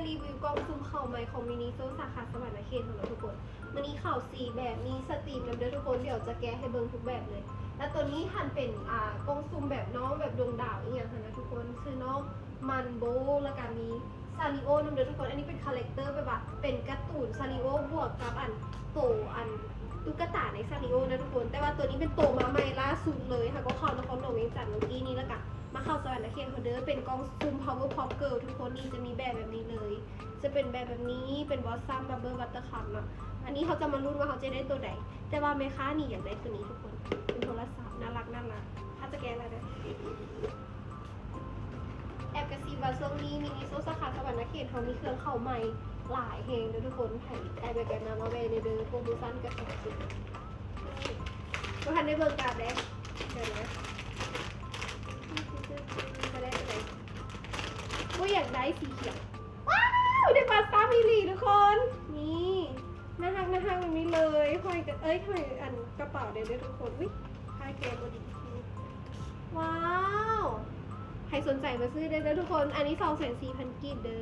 ຣີວິວກ່ອງຊຸ່ມເຂົ້າໃໝ່ຂອງມິນິໂຊສາຂາສະຫວັນນະເຂດຂອງເຮົາເນາະທຸກຄົນ. ມື້ນີ້ເຂົ້າສີ່ແບບ ມີສະຕີມນຳເດີທຸກຄົນ, ດຽວຈະແກະໃຫ້ເບິ່ງທຸກແບບເລີຍ. ແລ້ວໂຕນີ້ຫັ້ນເປັນ ອ່າ ກ່ອງຊຸ່ມແບບນ້ອງແບບດວງດາວອີ່ຫຍັງຫັ້ນນະທຸກຄົນ, ຊື່ນ້ອງມັນໂບ ແລ້ວກະມີຊາລິໂອນຳເດີທຸກຄົນ. ອັນນີ້ເປັນຄາແຣັກເຕີແບບວ່າເປັນກາຕູນຊາລິໂອບວກກັບອັນໂຕອັນຕຸກກະຕາໃນຊາລິໂອນະທຸກຄົນ, ແຕ່ວ່າໂຕນີ້ເປັນໂຕມາໃໝ່ລ່າສຸດເລີຍ, ຫາກໍເຂົ້ານະຄອນຫຼວງວຽງຈັນມື້ກີ້ນີ້ ແລ້ວກະມາເຂົ້າສະຫວັນນະເຂດເຮົາເດີ. ເປັນກ່ອງຊຸ່ມ Powerpuff Girl ທຸກຄົນ, ນີ້ຈະມີແບບແບບນີ້ເລີຍ. ຈະເປັນແບບແບບນີ້ ເປັນ Blossom Bubble Buttercup ເນາະ. ອັນນີ້ເຮົາຈະມາລຸ້ນວ່າເຮົາຈະໄດ້ໂຕໃດ, ແຕ່ວ່າແມ່ຄ້ານີ້ຢາກໄດ້ໂຕນີ້ທຸກຄົນ, ເປັນໂທລະສັບ ໜ້າລັກໆ. ເຮົາຈະແກະແລ້ວເດີ ແອບກະຊິບວ່າຊ່ວງນີ້ມິນິໂຊສາຂາສະຫວັນນະເຂດເຮົາມີເຄື່ອງເຂົ້າໃໝ່ຫຼາຍແຮງເດີທຸກຄົນ, ໃຜໄກໄປໄກມາ ມາແວ່ແດ່ເດີ, ໂປຣໂມຊັນກະແຂງສຸດ. ບໍ່ທັນໄດ້ເບິ່ງກາດເດ້, ດຽວນະ ຈະໄດ້ໂຕໃດ? ໂອ້ຍ ຢາກໄດ້ສີຂຽວ. ວ້າວ ໄດ້ປາສາມີ່ລີ້ທຸກຄົນ, ນີ້ ໜ້າຮັກ ໜ້າຮັກແບບນີ້ເລີຍ. ຫ້ອຍກະ ເອີຍ ຫ້ອຍອັນກະເປົາໄດ້ເດີທຸກຄົນ. ອຸ້ຍ ພາແກະບໍ່ດີ. ວ້າວ ໃຜສົນໃຈມາຊື້ໄດ້ເດີທຸກຄົນ, ອັນນີ້ສອງແສນສີ່ພັນກີບເດີ.